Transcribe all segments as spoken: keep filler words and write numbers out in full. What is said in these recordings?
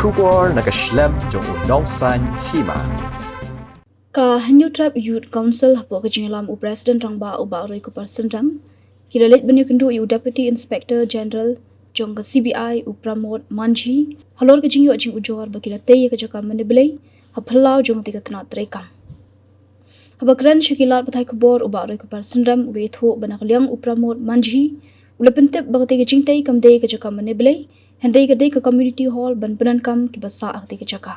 Khubor na ka shlem jong u Nongsaiñ Hima. Ka Hynñiewtrep Youth Council hapoh ka jingïalam u President Rangbah u Bah Roykupar Synrem, ki la leit ban ïakynduh ïa u Deputy Inspector General jong ka C B I u Pramod Manjhi halor ka jingïoh jingujor ba ki la tei ïa ka jaka mane blei ha phyllaw jong kata ka tnat treikam. Haba kren sha ki lad pathai khubor u Bah Roykupar Synrem u la ïathuh ba na ka liang u Pramod Manjhi u la pyntip ba kata ka jingtei kam dei ka jaka mane blei, hynrei ka dei ka community hall ban pyndonkam kiba sah ha kata ka jaka.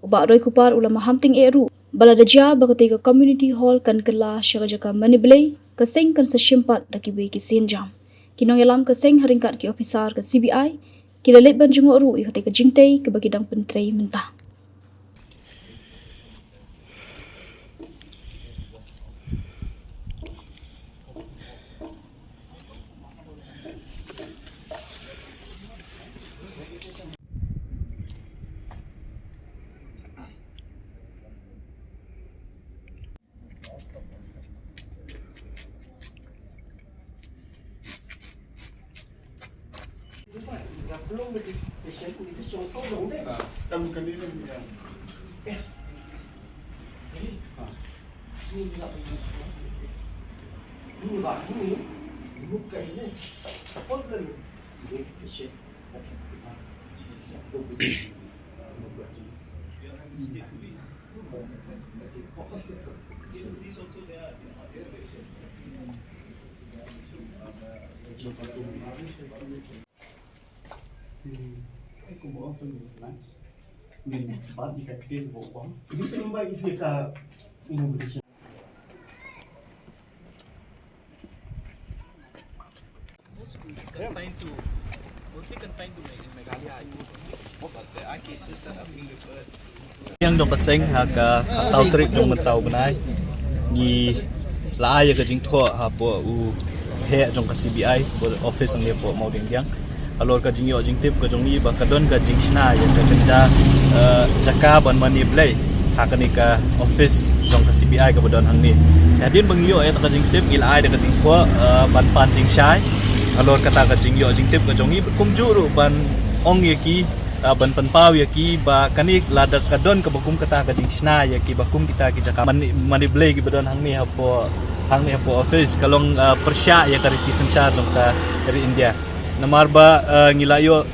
U Bah Roykupar u la maham tyngeh ruh ba lada jia ba kata ka community hall kan kylla sha ka jaka mane blei, ka seng kan sa shim pat da kiwei ki sienjam. Ki nongïalam ka seng ha ryngkat ki ophisar ka C B I ki la leit ban jngoh ruh ïa kata ka jingtei kaba ki dang pyntrei mynta. Confined to, mostly confined to Meghalaya, I think. But there are cases that are being referred. Ïa jong ka seng ha ka saw tarik jong mynta u bnai, ngi la ai ïa ka jingthoh hapoh u heh jong ka C B I, hapoh office hangne hapoh Mawdiangdiang. Halor ka jingïoh jingtip ka jong ngi ba ka don ka jingshna ïa ka kynja, eh, jaka ban mane blei ha kane ka office jong ka C B I kaba don hangne. Hadien ba ngi ïoh ïa ka jingtip, ngi la ai da ka jingthoh, eh, ban pan jingshai halor kata ka jingïoh jingtip ka jong ngi, kumjuh ruh ban ong ïa ki, eh, ban pynpaw ïa ki ba kane lada ka don kaba kum kata ka jingshna ïa kiba kum kita ki jaka mane, mane blei kiba don hangne hapoh, hangne hapoh office, ka long, eh, pyrshah ïa ka riti synshar jong ka ri India. Namar ba, eh, ngi la ïoh,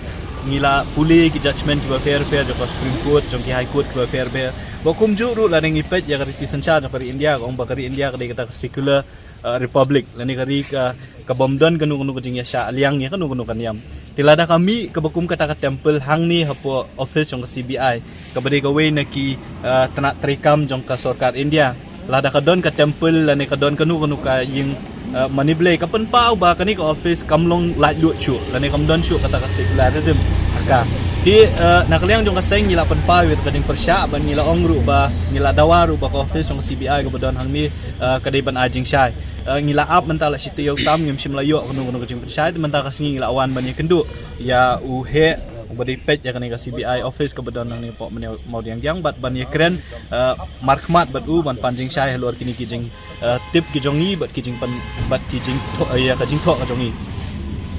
ngi la pule ki judgment kiba pher pher jong ka Supreme Court, jong ki High Court kiba pher pher. Ba kumjuh ruh lada ngi peit ïa ka riti synshar jong ka ri India, ka ong ba ka ri India ka dei kata ka secular, eh, republic, lane ka ri ka, ka bym don kano kano ka jingïashah liang ïa kano kano ka niam. Te lada ka mih kaba kum kata ka temple hangne hapoh office jong ka C B I, kaba dei kawei na ki, eh, tnat treikam jong ka sorkar India. Lada ka don ka temple lane ka don kano kano ka ïing, eh, mane blei, ka pynpaw ba kane ka office kam long laitluid shuh lane kam don shuh kata ka secularism ha ka. Te, eh, na ka liang jong ka seng ngi la pynpaw ïa ka jingpyrshah, ban ngi la ong ruh ba, ngi la dawa ruh ba ka office jong ka C B I kaba don hangne, eh, ka dei ban ai jingshai. Eh, ngi la ap mynta la shi taïew tam ngim shym la ïoh kano kano ka jingpynshai, te mynta ka sngi ngi la wan ban ïakynduh ïa u heh uba dei peit ïa kane ka C B I office kaba don hangne hapoh Mawdiangdiang bad ban ïakren, eh, markhmat bad u ban pan jingshai halor kine ki jing, eh, tip ki jong ngi bad ki jingpan, bad ki jingthoh, eh, ïa ka jingthoh ka jong ngi.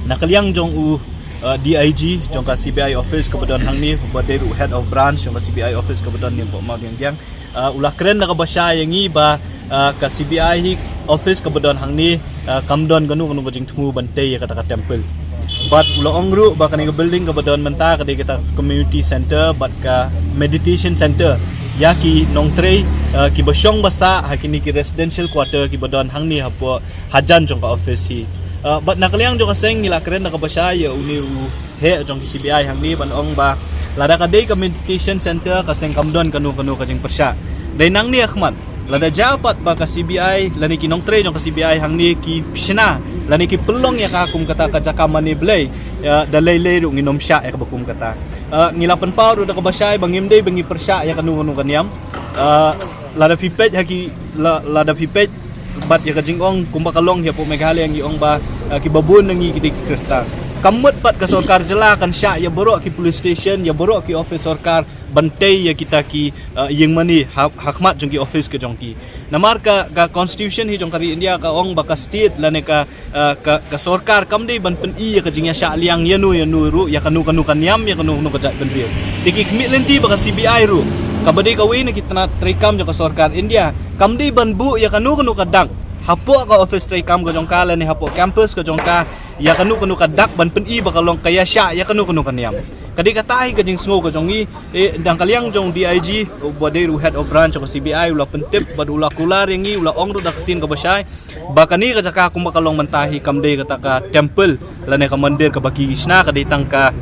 Na ka liang jong u, eh, D I G jong ka C B I office kaba don hangne, uba dei ruh head of branch jong ka C B I office kaba don hangne hapoh Mawdiangdiang, eh, u la kren da kaba shai ïa ngi ba, eh, ka C B I hi office kaba don hangne, eh, kam don kano kano ka jingthmu ban tei ïa kata ka temple. Bad u la ong ruh ba kane ka building kaba don mynta ka dei kata ka community center bad ka meditation center ïa ki nongtrei, eh, kiba shong ba sah ha kine ki residential quarter kiba don hangne hapoh hajan jong ka office hi. Eh, bad na ka liang jong ka seng ngi la kren da kaba shai ïa une u heh jong ka C B I hangne ban ong ba lada ka dei ka meditation center ka seng kam don kano kano ka jingpyrshah. Dei nangne ha khmat lada jia pat ba ka C B I lane ki nongtrei jong ka C B I hangne ki shna lane ki pynlong ïa ka kum kata ka jaka mane blei, ïa, da lei lei ruh ngin ym shah ïa kaba kum kata. Eh, ngi la pynpaw ruh da kaba shai ba ngim dei ba ngi pyrshah ïa kano kano ka niam. Eh, lada phi peit ha ki, la, lada phi peit bad ïa ka jingong kumba ka long hapoh Meghalaya ngi ong ba, eh, kiba bun na ngi ki dei ki Khristan. Kam mut pat ka sorkar jylla kan shah ïa baroh ki police station, ïa baroh ki office sorkar ban tei ïa kita ki, uh, ïing mane ha, ha khmat jong ki office ka jong ki. Namar ka, ka constitution hi jong ka ri India ka ong ba ka state lane ka, uh, ka, ka sorkar kam dei ban pyni ïa ka jingïashah liang ïa no ïa no ruh, ïa kano kano ka niam, ïa kano kano ka jaitbynriew. Te ki khmih lynti ba ka C B I ruh, kaba dei kawei na ki tnat treikam jong ka sorkar India, kam dei ban buh ïa kano kano ka dak hapoh ka office treikam ka jong ka lane hapoh campus ka jong ka, ïa kano kano ka dak ban pyni ba ka long ka ïashah ïa kano kano ka niam. Ka dei kata hi ka jingsngew ka jong ngi, eh, dang ka liang jong D I G, uba dei ruh head of branch ka C B I, u la pyntip bad u la kular ïa ngi, u la ong ruh da ka ktien kaba shai ba kane ka jaka kumba ka long mynta hi kam dei kata ka temple lane ka mandir kaba ki shna, ka dei tang ka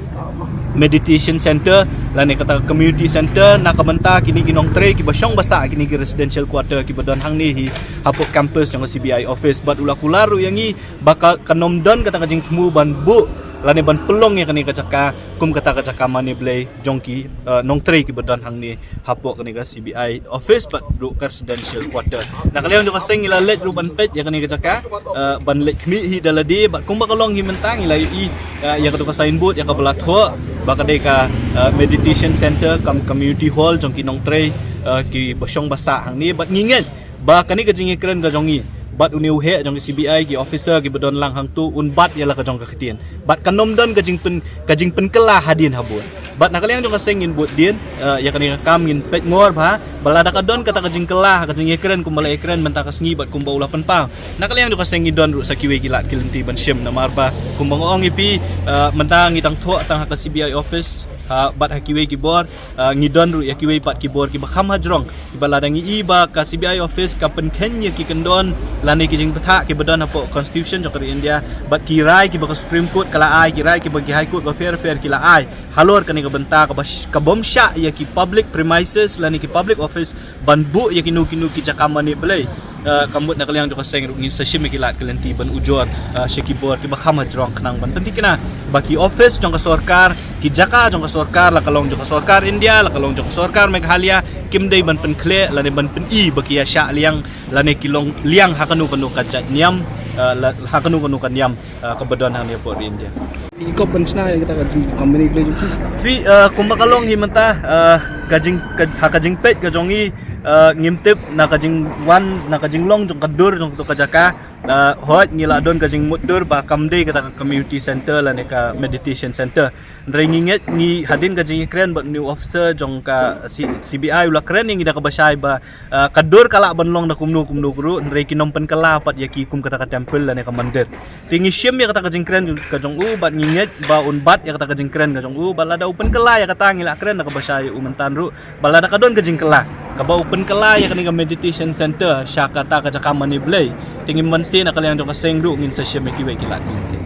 meditation center lane kata ka community center na ka bynta kine ki nongtrei kiba shong ba sah kine ki residential quarter kiba don hangne hi hapoh campus jong ka C B I office. Bad u la kular ruh ïa ngi ba ka, kan ym don kata ka jingthmu ban buh lane ban pynlong ïa kane ka jaka kum kata ka jaka mane blei jong ki, uh, nongtrei kiba don hangne hapoh kane ka C B I office bad ruh ka residential quarter. Na ka liang jong ka seng ngi la leit ruh ban peit ïa kane ka jaka, uh, ban leit khmih hi da lade bad kumba ka long hi mynta ngi la ïohi, uh, ïa kato ka signboard ïa kaba la thoh ba ka dei ka, uh, meditation center cum community hall jong ki nongtrei, uh, kiba shong ba sah hangne. Bad ngi ngeit ba kane ka jingïakren ka jong ngi bad une u heh jong ka C B I, ki officer kiba don lang hangto un bat ïa la ka jong ka ktien. Bad kan ym don ka jingpyn, ka jingpynkylla hadien habud. Bad na ka liang jong ka seng ngin bud dien, eh, ïa kane ka kam ngin peit ngor bha ba lada ka don kata ka jingkylla ha ka jingïakren kumba la ïakren mynta ka sngi bad kumba u la pynpaw, na ka liang jong ka seng ngi don ruh sa kiwei ki lad ki lynti ban shim. Namar ba kumba nga ong ïa phi, eh, mynta ngi dang thoh tang ha ka C B I office, ha, bad ha kiwei ki bor, ah, ngi don ruh ïa kiwei pat ki bor kiba kham hajrong kiba lada ngi i ba ka C B I office ka pynkheiñ ïa ki kyndon lane ki jingbthah kiba don hapoh constitution jong ka ri India bad ki rai kiba ka Supreme Court ka la ai, ki rai kiba ki High Court bapher bapher ki la ai halor kane ka bynta kaba sh-, ka bym shah ïa ki public premises lane ki public office ban buh ïa kino kino ki jaka mane blei. Eh, ka mut na ka liang jong ka seng ruh ngin sa shim ïa ki lad ki lynti ban ujor, eh, sha ki bor kiba kham hajrong khnang ban pynthikna ba ki office jong ka sorkar, ki jaka jong ka sorkar, la ka long jong ka sorkar India, la ka long jong ka sorkar Meghalaya, kim dei ban pynkhleh lane ban pyni ba ki ïashah liang lane ki long liang ha kano kano ka jait niam, eh, la, ha kano kano ka niam, eh, kaba don hangne hapoh ri India. I kop ban shna ïa kata ka jing company blei jong ki. Phi, eh, kumba ka long hi mynta, eh, ka jing, ka, ha ka jingpeit ka jong ngi, eh, ngim tip na ka jingwan, na ka jinglong jong ka dur jong kato ka jaka. Eh, hooid ngi la don ka jingmutdur ba kam dei kata ka community center lane ka meditation center. Hynrei ngi ngeit ngi hadien ka jingïakren bad une u officer jong ka C-, C B I u la kren ïa ngi da kaba shai ba, eh, ka dur ka lah ban long da kumno kumno ruh, hynrei kin ym pynkylla pat ïa ki kum kata ka temple lane ka mandir. Te ngi shim ïa kata ka jingkren ka jong u bad ngi ngeit ba un bat ïa kata ka jingkren ka jong u, bad lada u pynkylla ïa kata ngi la kren da kaba shai ïa u mynta ruh. Bad lada ka don ka jingkylla kaba u pynkylla ïa kane ka meditation center sha kata ka jaka mane blei, te ngim banse na ka liang jong ka seng ruh ngin sa shim ïa kiwei ki lad ki lynti.